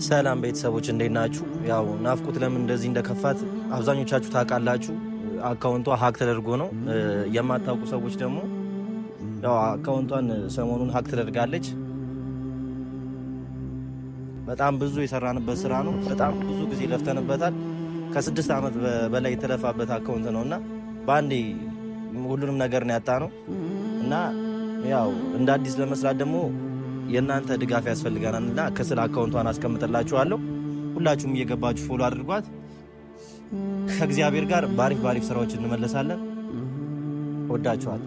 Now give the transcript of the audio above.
ሰላም ቤተሰቦች፣ እንዴት ናችሁ? ያው ናፍቆት ለምን እንደዚህ እንደከፋት አብዛኞቻችሁ ታውቃላችሁ። Account ቷ hack ተደርጎ ነው። የማታውቁ ሰዎች ደግሞ ያው account ቷን ሰሞኑን hack ተደርጋለች። በጣም ብዙ የሰራንበት ስራ ነው። በጣም ብዙ ጊዜ ለፍተንበታል። ከ6 ዓመት በላይ የተለፋበት account ነው እና በአንዴ ሁሉንም ነገር ነው ያጣነው። እና ያው እንደ አዲስ ለመስራት ደግሞ የእናንተ ድጋፍ ያስፈልገናል እና ከስር account ቷን አስቀምጥላችኋለሁ። ሁላችሁም እየገባችሁ follow አድርጓት። ከእግዚአብሔር ጋር ባሪፍ ባሪፍ ስራዎች እንመለሳለን። ወዳችኋል።